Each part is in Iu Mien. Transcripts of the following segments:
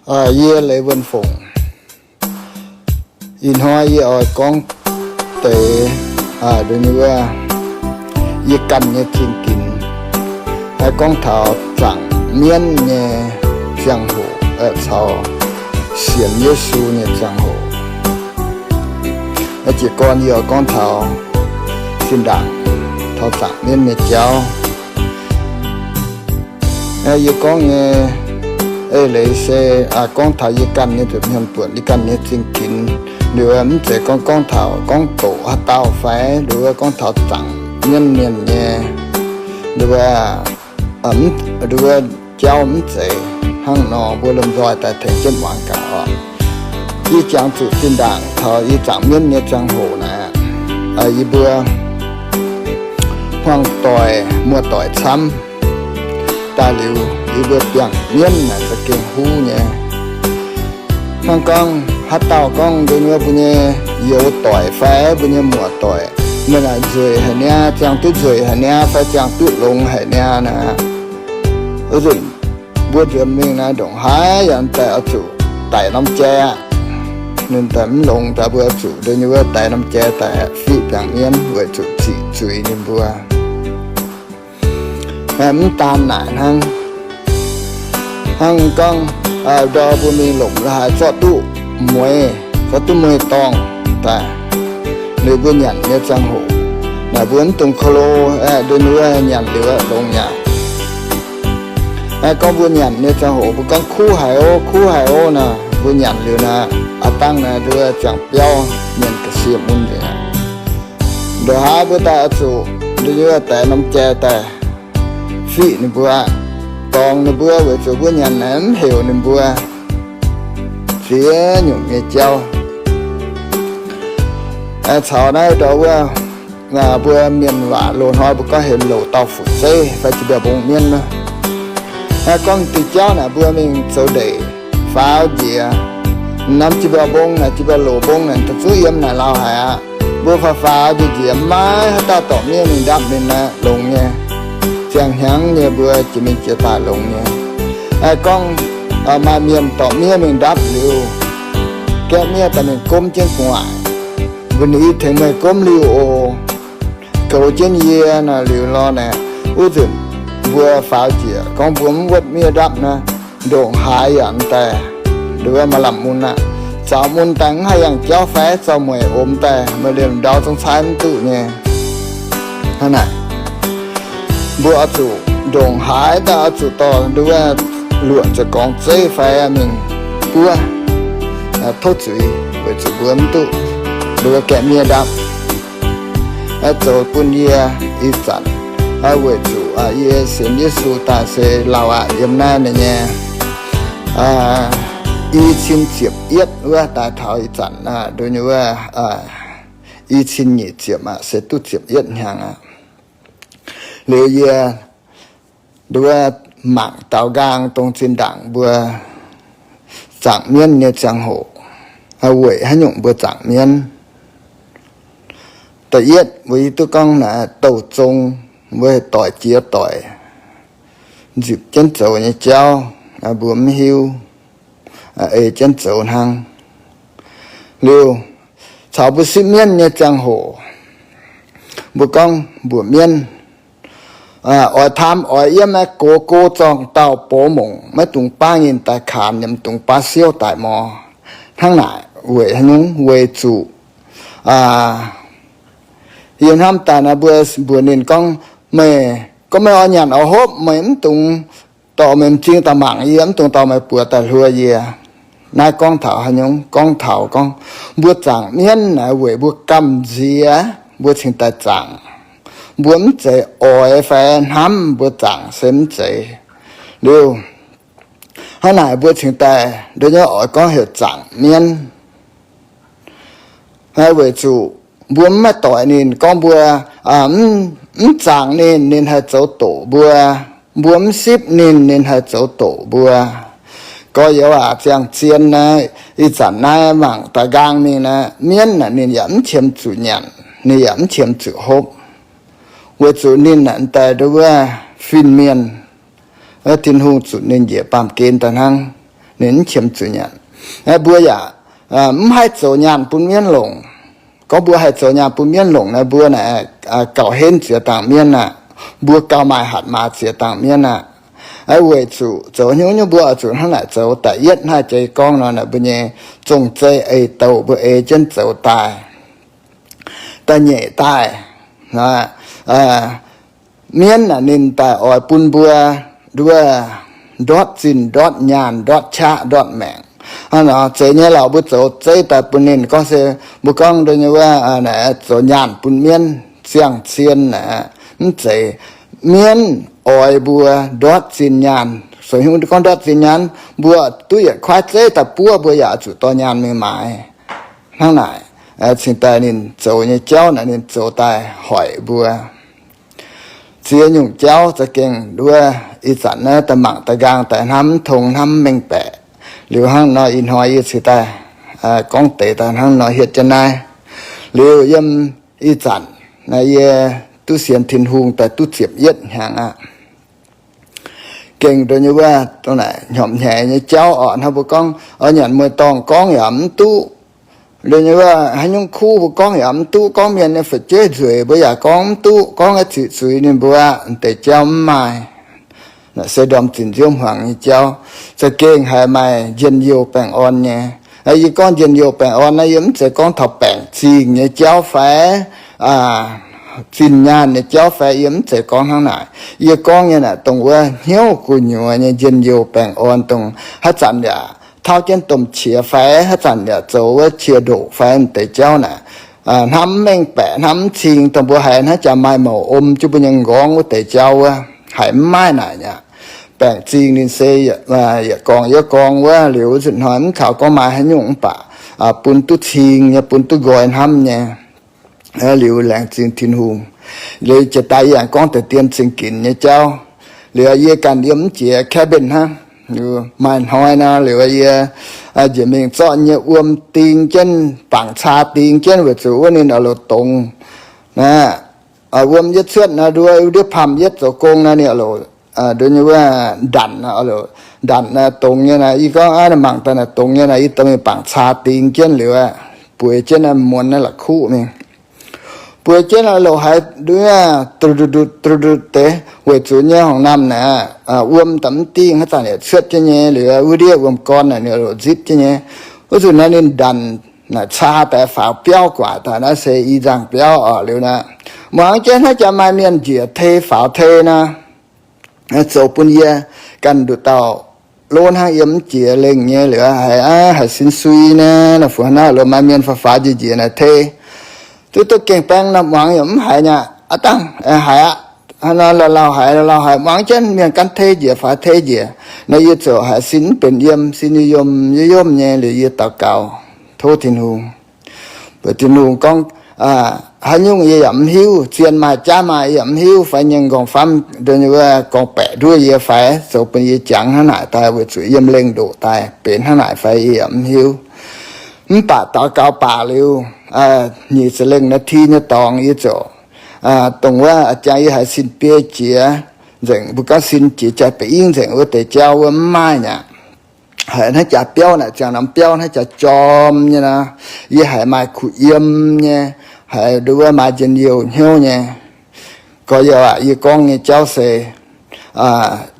Yie Leiz Wuonh Fongc. Ih hnoi yie oix gorngv deix, aa, dongh wuov, yie ganh nyei cing-ginx, gorngv taux zaangc mienv nyei ziangh hoc caux sienx Yesu nyei ziangh hoc. Jiez gorn yie oix gorngv taux zinh ndaangc taux zaangc mienv nyei jauv. Yie gorngv nyei eix leiz se gorngv taux yie ganh nyei nza'hmien buonc, yie ganh nyei cing-ginx. Liuz mv zeiz gorngv gorngv taux gorngv doqc haaix dauh fai liuz gorngv taux zaangc mienv mienh nyei nduov jauv mv zeiz hnangv nor, mbuo lomh nzoih daaih tengx jienv muangx gaax oc. Yie jangx zuqc zinh ndaangc taux yie zaangc mienv nyei ziangh hoc naaic, yie mbuo hmuangv doic muoz-doic camv. Daaih liuz yie mbuo biangh mienv naaic za'gengh huv nyei. Hnangv gorngv haaix dauh gorngv nduov mbuo nyei youz doic fai mbuo nyei muoz-doic, meih naaic nzueic haic niaa, ziangh duqv nzueic haic niaa, fai ziangh duqv longx haic niaa naaic, wuov nzunc mbuo nzuonx mingh naaic ndongc haaix yaac daaih oix zuqc daic norm jai aqv. Ninh daaih mv longx daaih mbuo oix zuqc nduov wuov daic norm jai daaih fiqv biangh mienv weic zuqc ziqc zuiz ninh mbuo. Mv daan naaic hnangv. Hnangv gorngv ndau mbuo mingh lomc la'haaix zorqv duqv mueiz, zorqv duqv mueiz-dorngh daaih, liuz mbuo nyanc nyei ziangh hoc naaic mbuo mv dungx ko lo, nduov wuov nyanc liuz longx yaac. Gorngv mbuo nyanc nyei ziangh hoc mbuo gorngv kuv haic ov, kuv haic ov naaic, mbuo nyanc liuz naaic, aa dangh naaic nduov ziangh biauv mienh ga'sie mun nzengc aqv. Ndongc haaix mbuo daaih oix zuqc nduov wuov daic norm jai daaih fiqv ninh mbuo, dorngx ninh mbuo weic zuqc mbuo nyanc naaic mv heuc ninh mbuo, ziex nyungc nyei jauv. Caux naaiv ndau wuov, mbuo mienh waac loz-hnoi mbuo gorngv heuc louc dauh fu'zeiv fai jiex mbiauh mbong mienv nor. Gorngv diuh jauv naaic mbuo mingh zoux ndeic faaux njiec, norm jiex mbiauh mbong naaic, jiex mbiauh loc mbong naaic, da'zungv yiem naaic lauh haic aqv. Mbuo faaux faaux njiec njiec, maiv haaix dauh dorh miev mingh ndapv ninh aqv, longx nyei. Ziangh hnyangx nyei mbuo jiex mingh jiex daaih longx nyei. Gorngv maaih mienh dorh miev mingh ndapv liuz, gaeqv miev daaih mingh gomv jienv gu'nguaaic, mbuo ninh i tengx meih gomv liuz oc, goux jienv yie naaic liuz lorz naaic, wuov nzunc mbuo faaux njiec gorngv mbuo mv wuotv miev ndapv naaic, ndongc haaix yaac daaih nduov maaih lamh mun aqv. Zaux mun daaih mv haih yangh jauv fai zaux mueic omx daaih maaih liemh ndau zong cai mv duqv nyei. Hnangv naaic, mbuo oix zuqc ndongc haaix daaih oix zuqc dorh nduov luoqc zoux gorngv zeiv fai mingh buov tov zuiz weic zuqc mbuo mv duqv nduov gaeqv miev ndapv. Zoux bun yie ih zanc weic zuqc yie sienx Yesu daaih se lauh aqv. Yiem naaiv nyei i cin ziepc yietv wuov daaih taux ih zanc nduov wuov i cin nyic ziepc aqv, se duqv ziepc yietv hnyangx aqv. Liuz yie nduov mangc daaux nqaang dongh zinh ndaangc mbuo zaangc mienv nyei ziangh hoc, weic haaix nyungc mbuo zaangc mienv. Da'yietv mbuo yie duqv gorngv naaic douh zong, mbuo doic jiex doic nzipc jienv zoux nyei jauv, mbuo mv hiuv, ei jienv zoux hnangv. Liuz, caux mbuo sipv mienv nyei ziangh hoc, mbuo gorngv mbuoqc mienv, oix taam oix yiem aeqv, gox go zorng dauh box mongc, maiv dungx baav ninh daaih kaanx, yaac mv dungx baav siouv daic mor. Hnangv naaic weic haaix nyungc? Weic zuqc yie hnamv daaih naaic mbuo mbuox ninh gorngv, meih gorngv meih oix nyanc oix hopv, meih mv dungx dorh meih m'zing daaih mangc yie, mv dungx dorh meih buoz daaih hluo yie. Naaiv gorngv taux haaix nyungc? Gorngv taux gorngv mbuo zaangc mienv naaic weic mbuo gamh nziex mbuo cingx daaih zaangc. Mbuo mv zeiz oix fai hnamv mbuo zaangc se mv zeiz. Liuz, hnangv naaic mbuo cingx daaih nduov nyei oix gorngv heuc zaangc mienv. Weic zuqc mbuo mv maaih doic ninh gorngv mbuo mv zaangc ninh, ninh haih zoux doqc mbuo. Mbuo mv sipv ninh, ninh haih zoux doqc mbuo. Gorx-youz aac, ziangh zien naaiv, ih zanc naaiv mangc daaih nqaang mingh naaiv, mienv naaic ninh yaac mv qiemx zuqc nyanc, ninh yaac mv qiemx zuqc hopv. Weic zuqc ninh naaic daaih nduov wuov fin-mienh, Tin-Hungh zutc ninh njiec baamh gen daaih hnangv. Ninh mv qiemx zuqc nyanc. Mbuo yaac mv haih zoux nyaanh bun mienv longc. Gorngv mbuo haih zoux nyaanh bun mienv longc naaic, mbuo naaic gauh henv ziex dangh mienv aqv. Mbuo gauh maaih hatc maaz ziex dangh mienv aqv. Weic zuqc zoux hnyouv nyei mbuo oix zuqc hnangv naaic zoux. Da'yietv naaiv jiex gorngv nor, mbuo nyei zong-zei eix-douh mbuo ei jienv zoux daaih. Da'nyeic daaih, mienv naaic ninh daaih oix bun mbuo nduov ndortv zinh ndortv nyaanh ndortv qaqv ndortv maengc. Hnangv nor zeiz nyei lorqc, mbuo zoux zeiv daaih bun ninh. Gorngv se mbuo gorngv nduov nyei wuov, zoux nyaanh bun mienv ziangh zien naaic, mv zeiz. Mienv oix mbuo ndortv zinh nyaanh. Zoux hnyouv gorngv ndortv zinh nyaanh, mbuo duqv yietc kuaaiv zeiv daaih buov, mbuo yaac zuqc dorh nyaanh mingh maaiz. Hnangv naaic, cingx daaih ninh zoux nyei jauv naaic ninh zoux daaih hoic mbuo. Ziex nyungc jauv za'gengh nduov ih zanc naaiv daaih mangc daaih nqaang daaih hnamv mv tong, hnamv mv mengh baeqc. Liuz hnangv nor ih hnoi yie cingx daaih gorngv deix daaih hnangv nor hietv jienv naaiv. Liuz yiem ih zanc naaiv yie duqv sienx Tin-Hungh daaih duqv ziepc yietv hnyangx aqv. Gengh nduov nyei wuov, dongh naaic hnyopv-hnyeiz nyei jauv orqc, hnangv mbuo gorngv oix nyanc mueiz-dorngh gorngv yaac mv duqv. Nduov nyei wuov, haaix nyungc kuv mbuo gorngv yaac mv duqv, gorngv mienh nyei fu'jueiv nzueic mbuo yaac gorngv mv duqv, gorngv aqv ziqc zuiz ninh mbuo, deix jauv mv maaih. Naaic se ndorm zinh nziouv hmuangx nyei jauv, za'gengh haiz maaih njien-youh baengh orn nyei. Yie gorngv njien-youh baengh orn naaiv, yie mv zeiz gorngv taux baengc zingh nyei jauv fai zinh nyaanh nyei jauv fai, yie mv zeiz gorngv hnangv naaic. Yie gorngv nyei naaic dongh wuov hnyouv gu'nyuoz nyei njien-youh baengh orn, dongh haaix zanc yaac tauv jienv domh qiex fai haaix zanc yaac zoux wuov qiex ndoqc fai m'deix jauv naaic, hnamv mv mengh baeqc, hnamv mv cing, dongh mbuo haiz hnangv jaax maaih mouc om jienv mbuo nyei m'nqorngv wuov deix jauv wuov, haiz mv maaih naaic aqv. Baengc zingh ninh se yietc gorngx yietc gorngv wuov, liuz wuov nzunc hnoi mv kaux gorngv maaih haaix nyungc mv baac bun duqv cing nyei, bun duqv nqoi hnamv nyei. Liuz laengz zingh Tin-Hungh. Liuz jiex daaih yie aengx gorngv deix dien cing-ginx nyei jauv. Liuz yie ganh yiem mv jiex cabin hnangv. Maaih hnoi nor liuz yie njiec mingh zorqv nyei wuom ding jienv, bangc caa ding jienv weic zuqc wuov ninh oix loc dongz. Wuom yietv cuotv nor, nduov ndiev pamh yietv zoux gong nor, ninh oix loc, nduov nyei wuov ndanc, ndanc dongz nyei naaic. Yie gorngv aav, mangc daaih naaic dongz nyei naaic, yie dorh mingh bangc caa ding jienv liuz aqv, bueix jienv naaiv muonz naaiv la'kuqv mingh. Bueix jienv naaic loc haiz nduov, ndutv-ndutv deix, weic zuqc nyei horngc namh naaic, wuom da'mv dingh haaix zanc yaac cuotv jienv nyei. Liuz wuov ndiev wuom gorn naaic ninh loc nzipv jienv nyei. Wuov nzunc naaiv ninh ndanc naaic caa daaih faaux biauv guaax daaih, naaiv se i nzangc biauv oc. Liuz naaic muangx jienv hnangv jaax maaih mienh njiec tei faaux tei nor, zoux bun yie ganh nduqc dauh lov hnangv, yie mv jiex lengh nyei. Liuz haiz, haiz sin sui naaic, naaiv fu hnangv naaiv loz maaih mienh faaux faaux njiec njiec naaic tei. Duqv duqv gengh baeng nor muangx yaac mv haiz aqv. Aav dangh haiz aqv. Hnangv nor lauh lauh haiz, lauh lauh haiz, muangx jienv mienh gan tei njiec faaux tei njiec. Naaiv yie ziouc haiz sin mv benx yiem, sin yiem yiem yiem nyei. Liuz yie daux gaux tov Tin-Hungh, mbuox Tin-Hungh gorngv, haaix nyungc yie yaac mv hiuv, zien maaih jaav maaih yie yaac mv hiuv, fai nyei m'nqorngv-famv nduov nyei wuov gorngv-baeqc nduov yie fai zoux bun yie jangx hnangv naaic daaih, weic zuqc yiem lengh ndoqc daaih benx hnangv naaic fai yie yaac mv hiuv. Mv baac daux gaux baac liuz, nyic ziepc lengh นาที nyei dorngx yie ziouc, dongh wuov jangx yie haiz sin biei jiex nzengc, mbuo gorngv sin jiex jaaix ba'ingv nzengc wuov deix jauv wuov mv maaih aqv. Haiz hnangv jaax biauv naaic, ziangh norm biauv hnangv jaax jorm nyei nor, yie haiz maaih kuh yiem nyei, haiz nduov maaih njien-youh hnyouv nyei. Gorx-youz aac, yie gorngv nyei jauv se,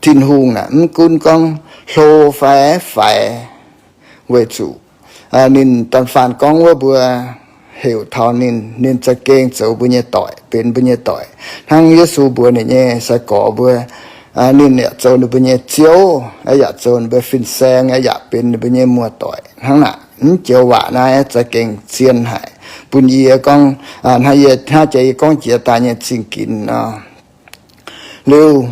Tin-Hungh naaic mv gunv gorngv hlo fai faix, weic zuqc ninh da'faanh gorngv wuov mbuo heuc taux ninh, ninh za'gengh zoux mbuo nyei doic, benx mbuo nyei doic. Hnangv Yesu mbuox ninh nyei sai-gorx mbuo, ninh yaac zoux ninh mbuo nyei Ziouv, yaac zoux ninh mbuo fin-saeng, yaac benx ninh mbuo nyei muoz-doic. Hnangv naaic, mv joux waac naaiv za'gengh zien haic bun yie gorngv, hnangv yie, hnangv jiex yie gorngv jiex daaih nyei cing-ginx nor. Liuz,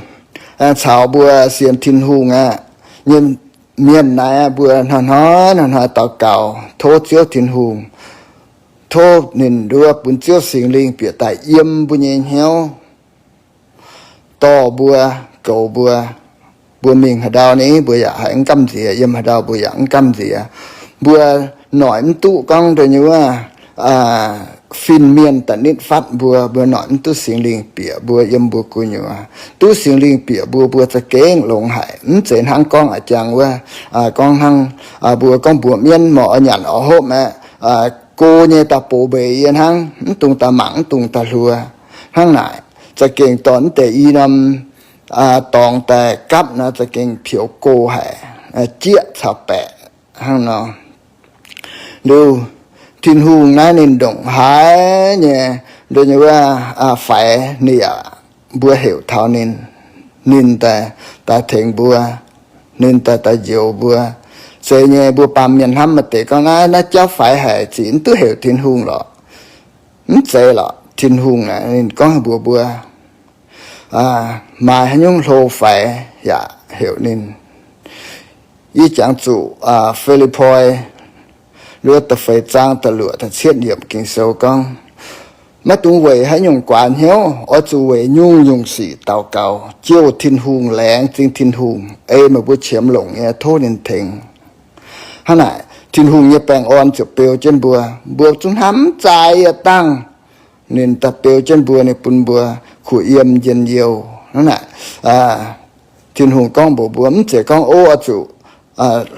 caux mbuo sienx Tin-Hungh aqv nyei mienh naaiv, mbuo hnoi-hnoi hnoi-hnoi daux gaux tov Ziouv Tin-Hungh, tov ninh nduov bun Ziouv Singx Lingh bieqc daaih yiem mbuo nyei hnyouv, dorh mbuo, goux mbuo. Mbuo mingh haaix ndau ni, mbuo yaac haiz mv gamh nziex, yiem haaix ndau mbuo yaac mv gamh nziex. Mbuo noic mv duqv gorngv deix nyei wuov, fin-mienh daaih nitv fatv mbuo, mbuo noic mv duqv Singx Lingh bieqc mbuo yiem mbuo gu'nyuoz. Duqv Singx Lingh bieqc mbuo, mbuo za'gengh longx haic. Mv zeiz hnangv gorngv a'jang wuov, gorngv hnangv mbuo gorngv mbuox mienv, mouc oix nyanc oix hopv aeqv, go nyei daaih box mbeix yie hnangv, mv dungx daaih mangc, mv dungx daaih hluo. Hnangv naaic, za'gengh dorh mv deix i norm dorngx daaih gapv nor, za'gengh peux go haic, jieqv caux baeqc hnangv nor. Liuz, Tin-Hungh naaiv ninh ndongc haaix nyei, ndongc nyei wuov, faix ninh yaac, mbuo heuc taux ninh, ninh daaih, daaih tengx mbuo, ninh daaih, daaih njoux mbuo. Zeiz nyei, mbuo baamh mienh hnamv maaih deix gorngv, naaiv, naaiv jauv faix haic, zic mv duqv heuc Tin-Hungh lorqc. Mv zeiz lorqc. Tin-Hungh aeqv, ninh gorngv mbuox mbuo, maaih haaix nyungc hlo faix yaac heuc ninh. Yie jangx zuqc Fi^lipv^poi, luov da'feix zaang da'luoqc da'cietv yiemc Ging-Sou gorngv, maiv dungx weic haaix nyungc guaax hnyouv, oix zuqc weic nyungc-nyungc sic daux gaux, jouh Tin-Hungh, laengz zingh Tin-Hungh, ei meih mbuo qiemx longc nyei, tov ninh tengx. Hnangv naaic, Tin-Hungh nyei baengh orn ziouc beu jienv mbuo, mbuo zungv hnamv mv zaaix yietc dangh. Ninh daaih beu jienv mbuo, ninh bun mbuo kuh yiem njien-youh. Hnangv naaic, Tin-Hungh gorngv mbuox mbuo, mv zeiz gorngv, o, oix zuqc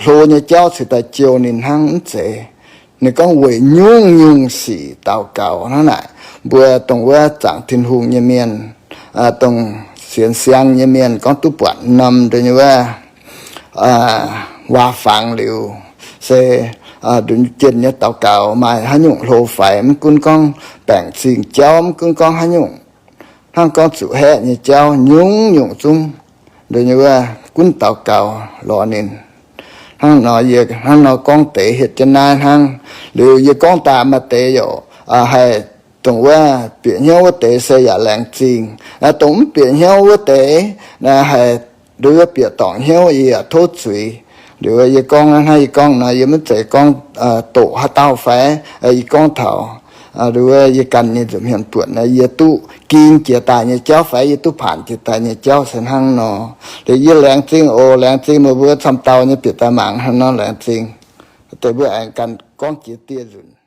hlo nyei jauv cingx daaih jouh ninh hnangv, mv zeiz. Ninh gorngv weic nyungc-nyungc sic daux gaux. Hnangv naaic, mbuo dongh wuov zaangc Tin-Hungh nyei mienh, dongh sienx siang nyei mienh gorngv duqv buatc norm ndongc nyei wuov, waac-fangx liuz, se jienh nyei daux gaux maaih haaix nyungc hlo faix, mv gunv gorngv baengc zingh jauv, mv gunv gorngv haaix nyungc, hnangv gorngv zuqc haeqv nyei jauv, nyungc-nyungc zungv ndongc nyei wuov gunv daux gaux lorz ninh. Hnangv nor, yie hnangv nor gorngv deix hietv jienv naaiv hnangv. Liuz yie gorngv daaih maaih deix youc haih, dongh wuov bieqc hnyouv wuov deix se yaac laengz zingh. Dongh mv bieqc hnyouv wuov deix, haih, nduov, bieqc dorngc hnyouv, yie yaac tov zuiz. Liuz yie gorngv hnangv yie gorngv nor, yie maiv zeiz gorngv doqc haaix dauh fai, yie gorngv taux nduov yie ganh nyei nza'hmien buonc, yie duqv ging jiex daaih nyei jauv fai yie duqv paanc jiex daaih nyei jauv se hnangv nor. Liuz yie laengz zingh oc, laengz zingh meih mbuo camv dauh nyei bieqc daaih mangc hnangv nor, laengz zingh. Deix mbuo aengx ganh gorngv jiex dieh nzunc.